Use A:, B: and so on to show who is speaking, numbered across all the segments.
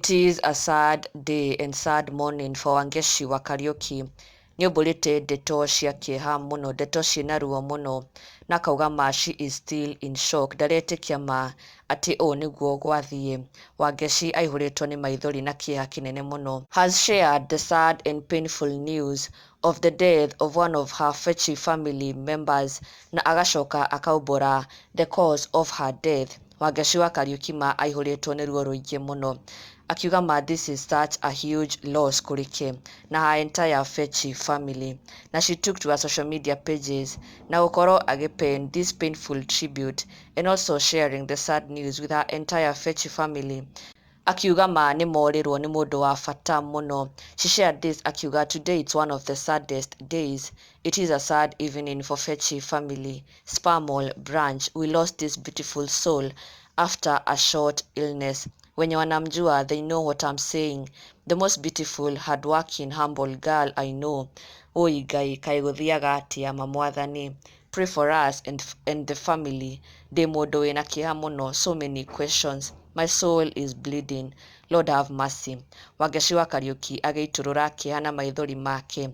A: It is a sad day and sad morning for Wangechi wa Kariuki. Nĩaumbũrĩte ndeto cia kĩeha mũno, ndeto ciĩna ruo mũno, na akauga ma she is still in shock, ndaretĩkia ma atĩ ũũ nĩguo gwathiĩ. Wangechi aihũrĩtwo nĩ maithori na kĩeha kĩnene mũno. Has shared the sad and painful news of the death of one of her Fechi family members, na agacoka akaumbũra the cause of her death. Wangechi wa Kariuki ma aihũrĩtwo nĩ ruo rũingĩ mũno, akiuga ma this is such a huge loss kũrĩ ke na her entire Fechi family. Na she took to her social media pages na gũkorwo agĩpen this painful tribute and also sharing the sad news with her entire Fechi family, akiuga ma nĩ morĩrwo nĩ mũndũ wa bata mũno. She shared this akiuga, "Today it's one of the saddest days. It is a sad evening for Fechi family, Spar Mall branch. We lost this beautiful soul after a short illness. Wenye wanamjua, they know what I'm saying. The most beautiful, hardworking, humble girl I know. Oi Ngai, kaĩ gũthiaga atĩa ma Mwathani? Pray for us and the family. Ndĩ mũndũ wĩna kĩeha mũno. So many questions. My soul is bleeding. Lord have mercy." Wangechi wa Kariuki agĩitũrũra kĩeha na maithori make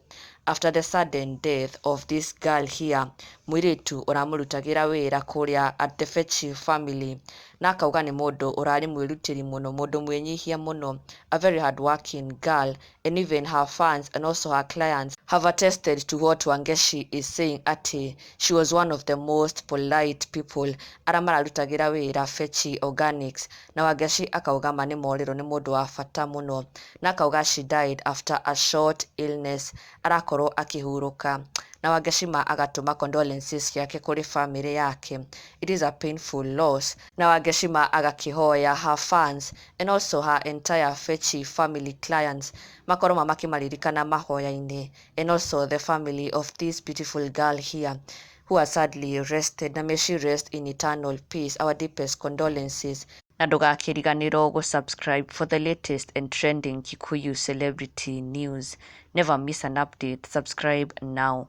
A: after the sudden death of this girl here, mũirĩtu ũramũrutagĩra wĩra kũrĩa at the Fechi family, na akauga nĩ mũndũ ũrarĩ mwĩrutĩri mũno, mũndũ mwĩnyihia mũno, a very hard working girl, and even her fans and also her clients have attested to what Wangechi is saying, atĩ she was one of the most polite people arĩa mararutagĩra wĩra Fechi Organics. Na Wangechi akauga ma nĩ morĩrwo nĩ mũndũ wa bata mũno, na akauga she died after a short illness, arakorwo akĩhurũka. Na Wangechi ma agatũma condolences ciake kũrĩ family yake. It is a painful loss. Na Wangechi ma agakĩhoya her fans and also her entire Fechi family clients makorwo ma makĩmaririkana mahoya-inĩ, and also the family of this beautiful girl here who has sadly rested, na may she rest in eternal peace. Our deepest condolences, na ndũgakĩriganĩrwo gũ-subscribe for the latest and trending Kikuyu celebrity news. Never miss an update. Subscribe now.